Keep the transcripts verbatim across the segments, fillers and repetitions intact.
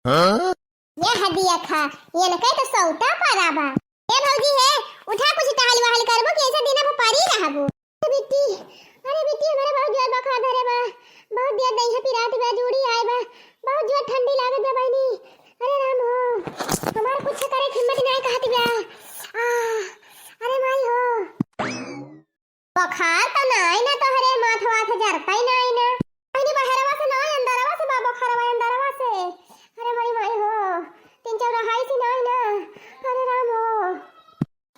हाँ? ये हदिया खा, ये न कहे तो सौता परा बा। ए भौजी हे, उठा कुछ टहल वहल करबो कि ऐसे दिन भर परी रहबो? अरे बिट्टी, अरे बिट्टी, हमारे बहुत जोर बुखार धरे बा, बहुत जोर दहिया पिरात बा, जूड़ी आए बा, बहुत जोर ठंडी लागत बा बहिनी। अरे राम हो, हमार कुछ करे के हिम्मत नाय कहत बा। आ, अरे माई हो। बुखार त नाई ना तोहरे, माथवा से जरता ही नाई ना। बहिनी बहरवा से नाई, अंदरवा से बा बुखारवा, अंदरवा से। अरे मोरी माई हो, तीन चौराहाई से नाई ना। अरे राम हो।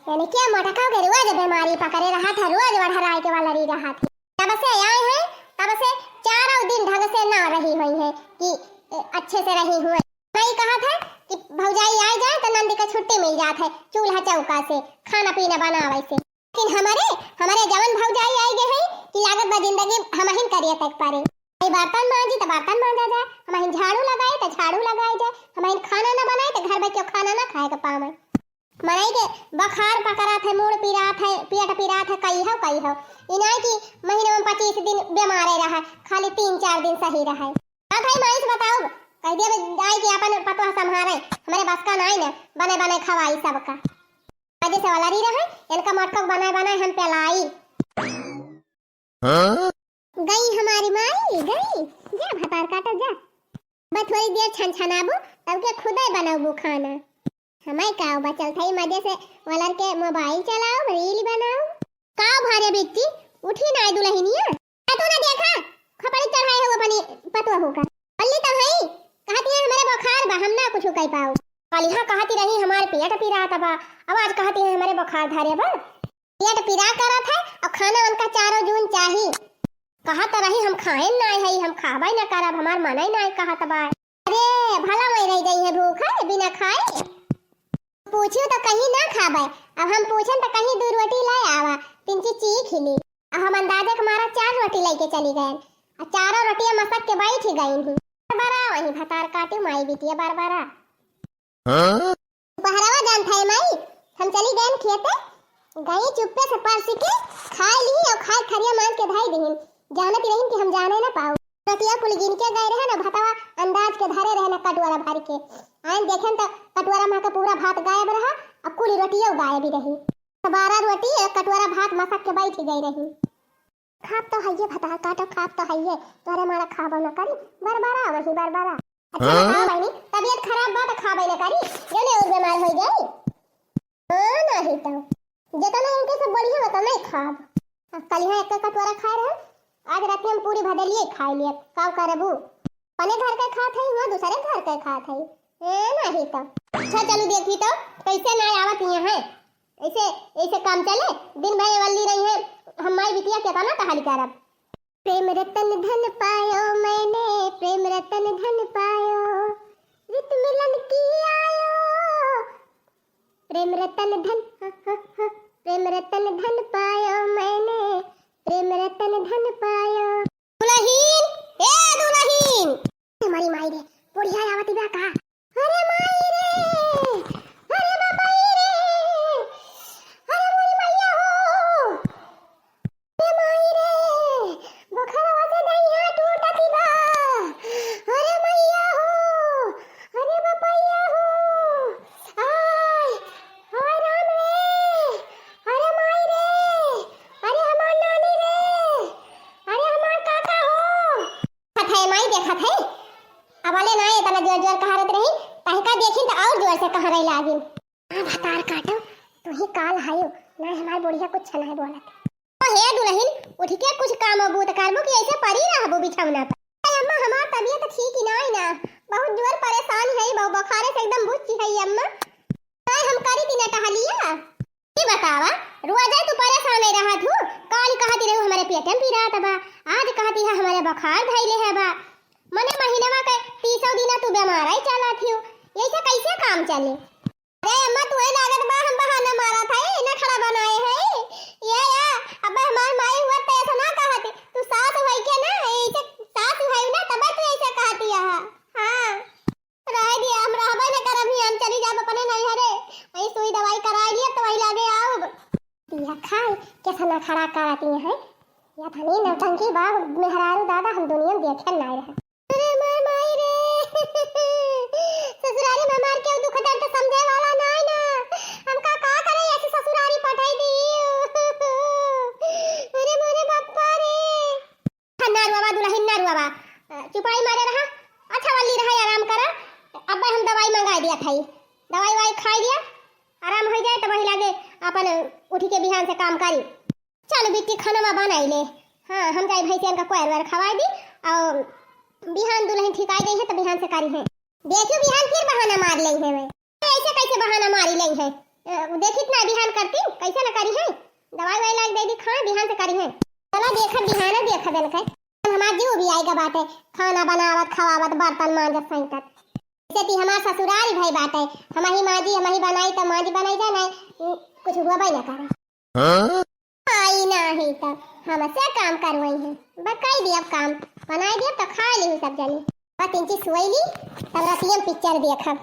यानी क्या मोटका के रोज बीमारी पकड़े रहत है, रोज बढ़राए के वाला रही रहत है। तब से आए हैं, तब से चारों दिन ढंग से ना रही हुई है कि, ए, अच्छे से रही हुई। मैं कहत है कि भौजाई आ जाए तो नंदी का छुट्टी मिल जात है, चूल्हा चौका से खाना पीना बनावे से। लेकिन हमारे, हमारे जवन भौजाई आए गए हैं कि लागत बा जिंदगी हमहिन करिए तक पारे। भाई बर्तन मांजी तो बर्तन मांजा जाए, हमहिन झाड़ू लगाए तो झाड़ू लगाए जाए, हमहिन खाना ना बनाए तो घर में क्यों खाना ना खाए के पावे। मनई के बुखार पकड़त है, मूड़ पिरात है, पेट पिरात है, कई हो, कई हो। इनाय कि महीना में पच्चीस दिन बीमारे रहा, खाली तीन चार दिन सही रहा। का भाई माई से बताओ, कह दिया बे जाए कि अपन पतोह संभारे, हमारे बस का नाई ना, बने बने खवाई सबका। मजे से वाला रही रहे, इनका मटका बनाए बनाए हम पिलाई। हाँ? गई हमारी माई, गई। जा भतार काटो, जा। बस थोड़ी देर छन छनाबू, तब के खुदे बनाबू खाना। हमें का बचल था, मजे से वलर के मोबाइल चलाओ, रील बनाओ। का भारे बिट्टी, उठी ना दुल्हनिया? आ तू ना देखा, खपड़ी चढ़ाए हो अपनी पतोहू का। अल्ली तो हई, कहती है हमारे बुखार बा, हम ना कुछ कह पाओ। कल यहाँ कहती रही हमारे पेट पिरात बा, अब आज कहती है हमारे बुखार धरे बा। पेट पीरा करत है और खाना उनका चारों जून चाही। कहत रही हम खाएन नाय है, हम खाबे न करब, हमार मनई नाय कहत बा। अरे भला मैं रह गई है भूखा बिना खाए। पूछियो तो कहीं ना खाबे, अब हम पूछन तो कहीं दो रोटी ले आवा, तिनकी चीख ही ली। अब हम अंदाजे के मारा चार रोटी लेके चली गए, और चारों रोटियां मसक के बैठ ही गई ही। बरबरा वहीं भतार काटी माई बिटिया बरबरा। हाँ? दोपहरवा जान था माई, हम चली गए खेते, गई चुप्पे से परस के खाए ली और खाए थरिया मांज के धाई दीहिन, जानत रहीन कि हम जाने ना पाओ। रोटिया कुल गिन के गए रहे ना, भतवा अंदाज के धरे रहे ना कटोरा भर के। आइन देखेन तो कटोरा में के पूरा भात गायब रहा और कुल रोटिया गायब ही रही। तो बारह रोटी एक कटोरा भात मसक के बैठ गई रही। खाब तो हइये भतार काटो, खाब तो हइये, तोरे मारा खाबो न करी, बरबरा वही बरबरा। अच्छा हाँ? बताओ बहिनी, तबियत खराब बा तो खाबे न करी, जने और बीमार हो जाई। हाँ, नहीं तो। जितना इनके से बढ़िया बा, उतना ही खाब। अब कल यहाँ एक कटोरा खाए रहे, आज रात में हम पूरी भदेलिए खाए लिए, का करबू? अपने घर के खात है, वहाँ दूसरे घर के खात है। ए, नहीं तो। अच्छा, चलो देखी तो, कैसे ना आवत यहाँ है। ऐसे, ऐसे काम चले, दिन भर वल्ली रही है, हम माई बिटिया के तना तहारी करब। प्रेम रतन धन पायो मैंने, प्रेम रतन धन पायो, रित मिलन की आयो। प्रेम रतन धन, हा, हा, हा, प्रेम रतन धन पायो मैंने, प्रेम रतन धन पायो। दुलहिन, ए दुलहिन। हमारी माई रे, बुढ़िया आवत बा का? अरे माई रे, अरे बाबाई रे, अरे मोरी मैया हो, अरे माई रे, बोखरवा से दहिया टूटत बा, अरे मैया हो, अरे बाबैया हो, आय, हाय राम रे, अरे माई रे, अरे हमार नानी रे, अरे हमार काका हो। देखत है माई, देखत है। अब अले ना इतना जोर जोर कहारत रही, तहिका देखिन त और जोर से कहारे लागिन। आ भतार काटो, तू ही काल हायो, ना हमार बुढ़िया कुछ नहीं बोलत। ओ हे दुलहिन, उठ के कुछ काम बूत करबो कि ऐसे परी रहबो बिछौना पर? अरे अम्मा, हमार तबियत ठीक ही नाई ना, बहुत जोर परेशान है, बहु बुखारे से एकदम बुच्ची है अम्मा। नाई हम करी थी ना टहलिया। ई बतावा, रोजे तू परेशान रहत हू, काल कहती रहू हमरे पेट में पीरात बा, आज कहती है हमरे बुखार धइले है बा। मने महीनवा के तीसो दिना तू बीमार ही चलत हू, ऐसे कैसे काम चले? अरे अम्मा, तू ही लागत बा हम बहाना मारत है, ना खड़ा बनाए है। ये या, अब हमार माई हुआ तो ऐसा ना कहती, तू सास हुई के ना, ऐसे सास हुई ना, तब तू ऐसे कहती है। हाँ। रह दिया, हम रहबे न करब ही, हम चली जाब अपने नैहरे। वही सुई दवाई कराई लिया तो वही लागे आउब। दिया खाए, कैसा नखरा करती है। या धनी नौटंकी बाप मेहरारू दादा हम दुनिया में देखे ना रहे। अरे माय माई रे। चुपाई मारे रहा, अच्छा वाली रहा, आराम करा। अब हम दवाई मंगाइ दिया खाई, दवाई वाई खाइ लिया, आराम होइ जाए तब वही लागे अपन उठी के बिहान से काम करी। चलो बिट्टी, खाना मा बनाइ ले। हाँ, हम जाई भैंसियन का कोयर वर खवाइ दी और बिहान दुलहिन ठिकाइ गई है तो बिहान से करी है। देखियो बिहान फिर बहाना मार लेइ है मैं। ऐसे कैसे बहाना मारी लेइ है? अ, देखित ना बिहान करती, कैसे ना करी है। दवाई वाई लाग दे दी, खाए बिहान से करी है। चला देखा बिहान देखा देन के। हमार जीव भी आएगा बाटे, खाना बनावत, खवावत, बर्तन मांजत, सैंतत। जैसे कि हमार ससुरारी भई बाटे, हमही मांजी, हमही बनाई, त मांजी बनाई जाए ना, कुछ हुआ ना करे। हाँ? आई नाही त हमसे काम करवाई है। बकाई दिया काम, बनाई दिया त खाइ ली सब जनी। बस इंची सोई ली, तब रतियम पिक्चर देखब।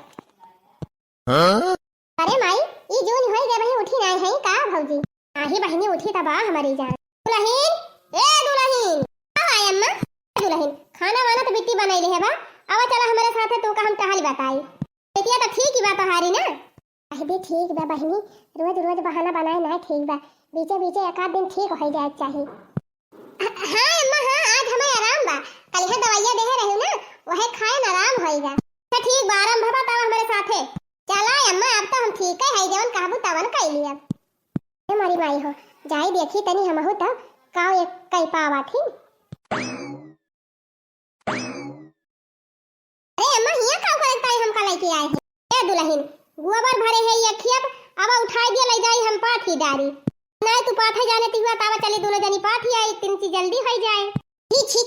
हाँ? अरे माई, ई जून होइ गए बहिनी, उठी नाही है का भौजी? आही बहिनी उठी तब आ हमरी जान। दुलहिन, ए दुलहिन, का है अम्मा? ए दुलहिन, खाना वाना त बिट्टी बनाइ ले है बा, आवा चला हमरे साथे, तोका हम टहल बताई। बिटिया त ठीक ही बा तोहारी ना? अरे बे ठीक बा बहिनी, रोज रोज बहाना बनाए ना ठीक बा, बीचे बीचे एक आध दिन ठीक होइ जाए चाही। हाँ अम्मा, हाँ, आज हमें आराम बा। कलिहा दवाइया देहे रही ना, वहे खाए न आराम होइगा। अच्छा ठीक बा, आराम भवा तब हमरे साथे। चला अम्मा, अब तो हम ठीक है, है जवन कहबू तवन कइ लिया। ए मोरी माई हो, जाई देखी तनी हमहू तो, का एक कई पावा थी। अरे अम्मा, हियाँ का करत ताई हमका लइके आए हैं? ए दुलहिन, गोबर भरे है ये खेत, अब उठाई दिया, लइ जाई हम पाथी डारी। नाहीं तू पाथे जाने ती हुआ, तावा चली दुनो जनी पाथी आई, तीन चीज जल्दी होइ जाए। छी,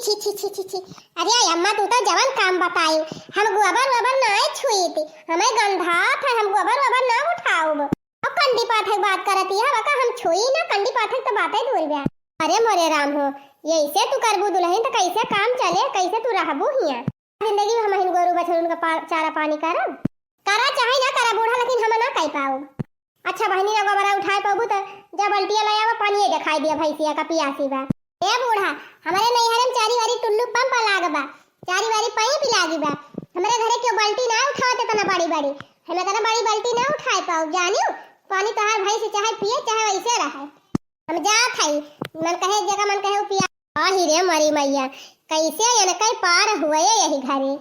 छी, छी। अरे अम्मा, तू तो जवन काम बताई, हम गोबर वोबर नाहीं छुई थी, हमें गंधात है, हम गोबर वोबर ना उठाउब। अब कंडी पाथक बात करत ही, हवा का हम छुई ना, कंडी पाथक तो बातें दूर बा। अरे मोरे राम हो, यैसे तू करबू दुलहिन तो कैसे काम चले, कैसे तू रहबू हियाँ? जिंदगी में हमहिन गोरू बछरुन का पा-, चारा पानी करब? करा चाहे ना करा बूढ़ा, लेकिन हम ना कइ पाउब। अच्छा बहिनी, ना गोबरा उठाए पाउबू त जा बल्टिया ले आवा, पानिये देखाई दिया, भैंसिया का पियासी बा। ए बूढ़ा, हमरे नैहरे में चारी वारी टुल्लू पंप लाग बा, चारी वारी पाइप लागी बा। हमरे घरे केहू बल्टी ना उठावत इतना बड़ी बड़ी, हम इतना बड़ी बल्टी ना उठाए पाउब, जानियो? पानी तोहार भैंस चाहे पिए चाहे वैसे रहे। हम जात हई, मन कहे जेका मन कहे उ पिया। आही रे मरी मैया, कैसे इनके पार हुए यही घरे।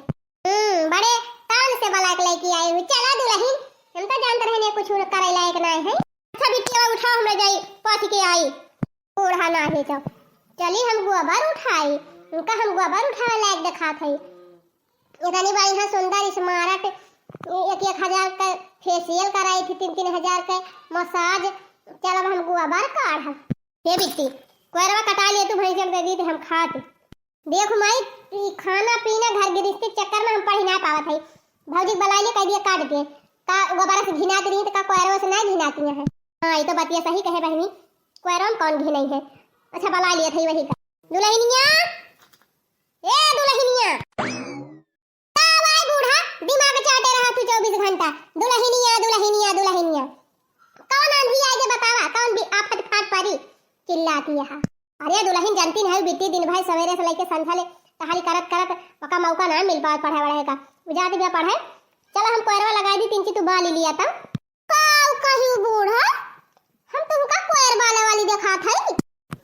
हम्म, बड़े तान से बलाक लेके आई हूँ। चला दुलहिन, हम तो जानत रहे ने कुछ करे लायक नाहीं है। अच्छा बिटिया उठाओ, हमरा जाई पाथी के आई। बूढ़ा नाही तो चली हम गोबर उठाई, उनका हम गोबर उठावे लायक देखात हई। इतनी बढ़िया सुंदर smart, एक एक हजार का facial कराई थी, तीन तीन हजार का massage। चल अब हम गोबर काढ़ब। हे बिट्टी, कोयरवा कटा लिए तू, भैंसिया के दे दी थे हम खात। देख माई, ई खाना पीना घर गृहस्थी के चक्कर में हम पढ़ी ना पावत है। भौजी के बलाइ ले, कह दिया काट दे। का गोबरा से घिनात रही तो का कोयरवा से ना घिनाती है? हाँ, ये तो बतिया सही कहे बहिनी, कोयरवा में कौन घिनई है। अच्छा बलाइ लिए थे वही का। दुलहिनिया, ए दुलहिनिया। का भाई बूढ़ा, दिमाग चाटे रहा तू चउबीस घंटा। दुलहिनिया, दुलहिनिया, दुलहिनिया। कौन आंधी आए के बतावा, कौन भी आफत फाट परी, चिल्लाती है। अरे दुलहिन, जानती नहीं बिट्टी, दिन भर सवेरे से लेके संझा ले टहली करत करत ओका मौका ना मिल पावत पढ़े वढ़े का। उ जाती बिया पढ़े। चला हम कोयरवा लगाई दी, तिनची तू बाली लिया तब। काऊ कही बूढ़ा, हम तुमका कोयर बाले वाली देखात हई?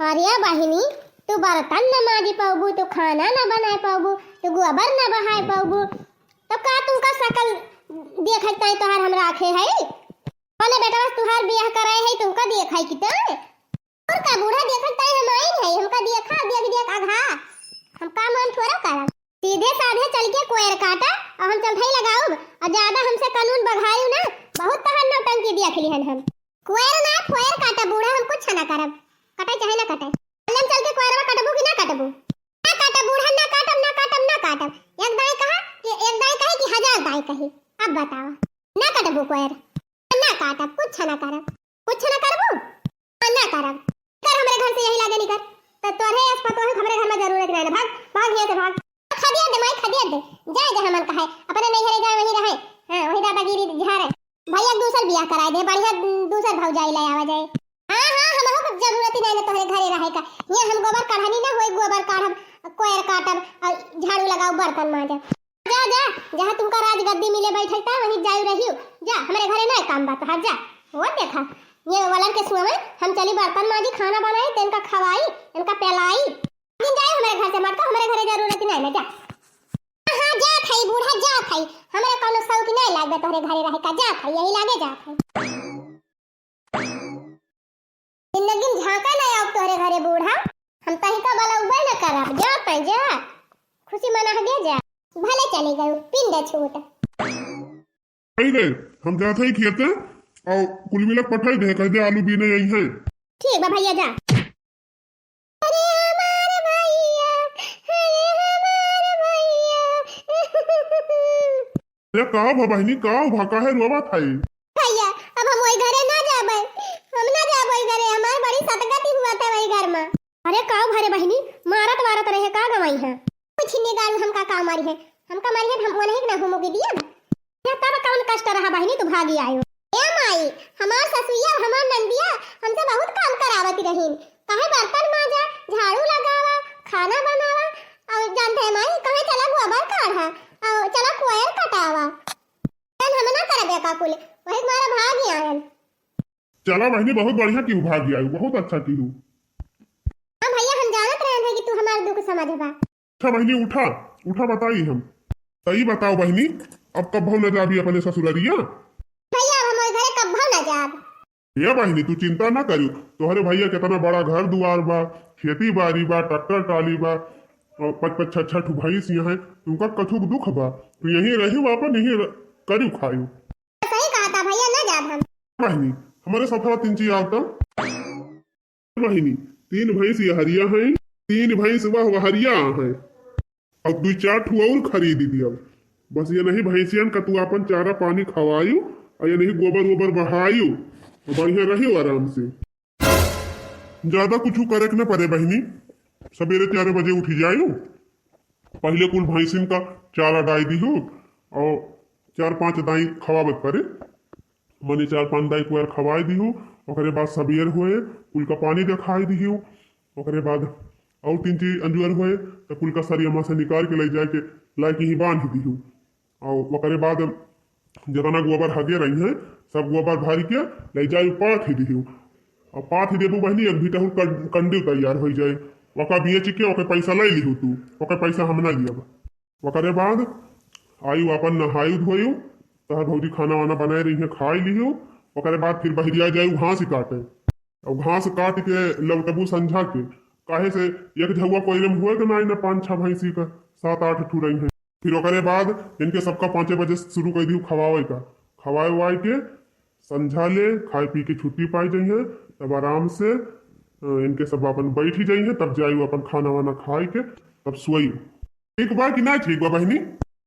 अरे बहिनी, तू बर्तन न माजी पाउबू, तू खाना न बनाए पाउबू, तू गोबर न बहाए पाउबू, तो का तुमका शकल देखे ताई तोहार हम राखे हई? अपने बेटवा से तुहार बियाह कराए हई, तुमका देखाई कि ताई? और का बूढ़ा देखे ताई हम आइन हई, हमका देखा, देख, देख, अघा, हम काम वाम थोड़ा करब। सीधे साधे चल के कोयर काटा और हम चौथाई लगाउब और ज्यादा हमसे कानून बघायु ना, बहुत तहर नौटंकी देख लिहन हम। कोयर ना, फोयर काटा बूढ़ा, हम कुछ ना करब, कटे चाहे ना कटे। हम चल के कोयरवा कटबू कि ना कटबू? ना काटब बूढ़ा, ना काटब, ना काटब, ना काटब। एक दाई कहा कि एक दाई कहे कि हजार दाई कहे। अब बतावा, ना कटबू कोयर? ना काटब, कुछ ना करब। कुछ ना करबू? हाँ, ना करब। कर हमरे घर से यही लागे निकर। तो तोरे आस पतोह के हमरे घर में जरूरत नहीं ना। भाग, भाग यहाँ से भाग। खदिया दे माई, खदिया दे। जाए जहाँ मन कहे। अपने नैहरे जाए वहीं रहे। हाँ, वही दादागिरी झारे। भैया दूसर बियाह कराए दे, बढ़िया दूसर भौजाई ले आवा जाए। हाँ, हाँ, हमहू के जरूरत ही नहीं ना तोहरे घरे रहे का। यहाँ हम गोबर काढ़नी ना होई, गोबर काढ़ब, कोयर काटब, और झाड़ू लगाओ, बर्तन मांजब। जा, जा, जहाँ तुमका राजगद्दी मिले बैठे का, वहीं जायु रहियो। जा, हमरे घरे ना काम बात, हट जा। वो देखा, ये वालन के सुआ में हम चली बर्तन मांजी, खाना बनाई, तो इनका खवाई, इनका पिलाई। दिन जाए हमरे घर से, मटका हमरे घरे जरूरत ही नहीं ना, जा। बे तोहरे घरे रहे का जात है, यही लागे जात है। जिंदगी में झांका ना आओ तोहरे घरे बूढ़ा, हम तहिका बलौबे न करब। जात है जा, खुशी मना गया जा, भले चले गए पिंड छूट। आई रे, हम जात है खेते और कुल मिला पठाई दे, कह दे आलू बीने आई है। ठीक बा भैया जा। अरे हमार भैया, अरे हमार भैया। अरे का भा बहिनी, का भा, काहे रोवत है? भैया, अब हम वही घरे ना जाबे, हम ना जाबे वही घरे, हमार बड़ी सतगति हुआ था वही घर में। अरे का भा रे बहिनी, मारत वारत रहे का गवाई है? कुछ नहीं गारू, हमका का मारी है, हमका मारी है, हम वही ना घूमोगे दिया। या तब कौन कष्ट रहा बहिनी, तू भागी आयो। ए माई, हमार ससुइया, हमार नंदिया हमसे बहुत काम करावत रहीन, कहे बर्तन माजा, झाड़ू लगावा, खाना बनावा, और जानते हैं माई, कहे चला गोबर काढ़ा, और चला कोयर कटावा। हम ना करबे का कुल, वही तुम्हारा भाग ही आयन। चला बहिनी, बहुत बढ़िया की भाग आयु, बहुत अच्छा की। हाँ भैया, हम जानत रहे हैं कि तू हमार दुख समझबा। अच्छा बहिनी, उठा, उठा बताई हम। तई बताओ बहिनी, अब कब्बो न जाबी अपने ससुररिया? भैया, अब हम ओई घरे कब्बो न जाब। ए बहिनी, तू चिंता ना करियो, तोहरे भैया केतना बड़ा घर दुआर बा, खेती बारी बा, ट्रैक्टर ट्राली बा, और पच पच छह छह ठू भैंस यहाँ है, तुमका कथू के दुख बा, तू यहीं रहियो, अपन यहीं र-, करियो खायो। सही कहा था भैया, ना जाब हम। बहिनी, हमारे साथ तीन चीज आवता। बहिनी, तीन भैंस यहरिया हैं, तीन भैंस वह वहरिया हैं, और दुई चार ठू और खरीद दिया। बस ये नहीं भैंसियन का तू आपन चारा पानी खवायु, और ये नहीं गोबर वोबर बहायु, बढ़िया रहियो आराम से। ज्यादा कुछ करे के न पड़े बहिनी, सवेरे चार बजे उठ जायु, पहिले कुल भैंसिन का चारा डाई दिहु और चार पांच दाई खवावत परे, मने चार पांच दाई कुआर खवाई दिहु। ओकरे बाद सबेर होए, कुल का पानी देखाई दिहु। ओकरे बाद और तीन चीज अंजुअर होए, तो कुल का सरिया मा से निकाल के ले जाए के, लाए के ही बांध दिहु। और ओकरे बाद जितना गोबर हगे रही है, सब गोबर भर के ले जाए पाथ ही दिहु। और पाथ ही देबू बहिनी, एक भीटा हूँ कं-, कंडी तैयार हो जाए, ओका बेच के ओके पैसा ले लिहु तू, ओके पैसा हम ना लियब। ओकरे बाद आयु अपन नहायु धोयु, तहर भौजी खाना वाना बनाए रही है, खाई लिहु। ओकरे बाद फिर बहरिया जायु घास काटे, और घास काट के लौटबू संझा के, काहे से एक झौआ कोयले में हुए के ना, ना पाँच छह भैंसी का, सात आठ ठू रही हैं। फिर ओकरे बाद इनके सबका पाँचे बजे शुरू कर दिहु खवावे का, खवाए वाए के संझा ले खाए पी के छुट्टी पाई जाइए, तब आराम से, अ, इनके सब अपन बैठ ही जाइए, तब जायु अपन खाना वाना खाए के तब सोई। ठीक बा कि ना ठीक बा बहिनी?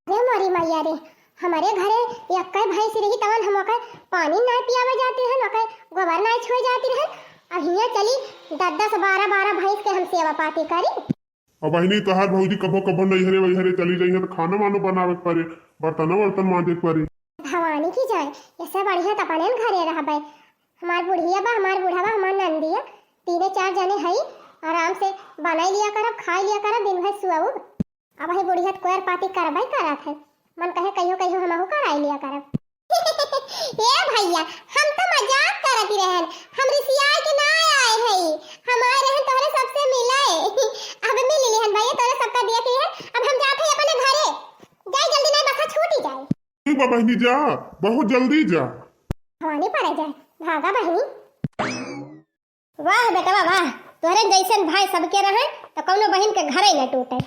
अरे मोरी मैया रे, हमारे घरे एक्के भैंस रही तवन हम ओकर पानी ना पियावे जाती रहन, ओकर गोबर ना छुए जाती रहन, अब हियाँ चली दस दस बारह बारह भैंस के हम सेवा पाती करी। अब बहिनी तोहार भौजी कबो कबो नैहरे वैहरे चली जाइए तो खाना वानो बनावे के परे, बर्तन वर्तन मांजे के परे। भवानी की जाए, इससे बढ़िया तो अपने घरे रहबे। हमार बुढ़िया बा, हमार बूढ़ा बा, हमार नंदिया, तीने चार जने हई, आराम से बनाई लिया करब, खाई लिया करब, दिन भर सुअब। अब ही बुढ़िया तो कोयर पाती करबे करत है, मन कहे कहियो कहियो हमहू कराई लिया करब। ए भैया, हम तो मजाक करत ही रहन, हम रिसियाए के ना आए हई, हम आए रहन तोहरे सबसे मिले। अब मिल लिहन भैया, तोहरे सबका देख लिहन, अब हम जात हई अपने घरे, जाई जल्दी नहीं बसा छूटी जाए। ठीक बा बहिनी, जा, बहुत जल्दी जा। भवानी पड़े जाए, भागा बहिनी। वाह बेटवा वाह, तोहरे जैसन भाई सबके रहे तो कौनो बहिन के घरे न टूटे।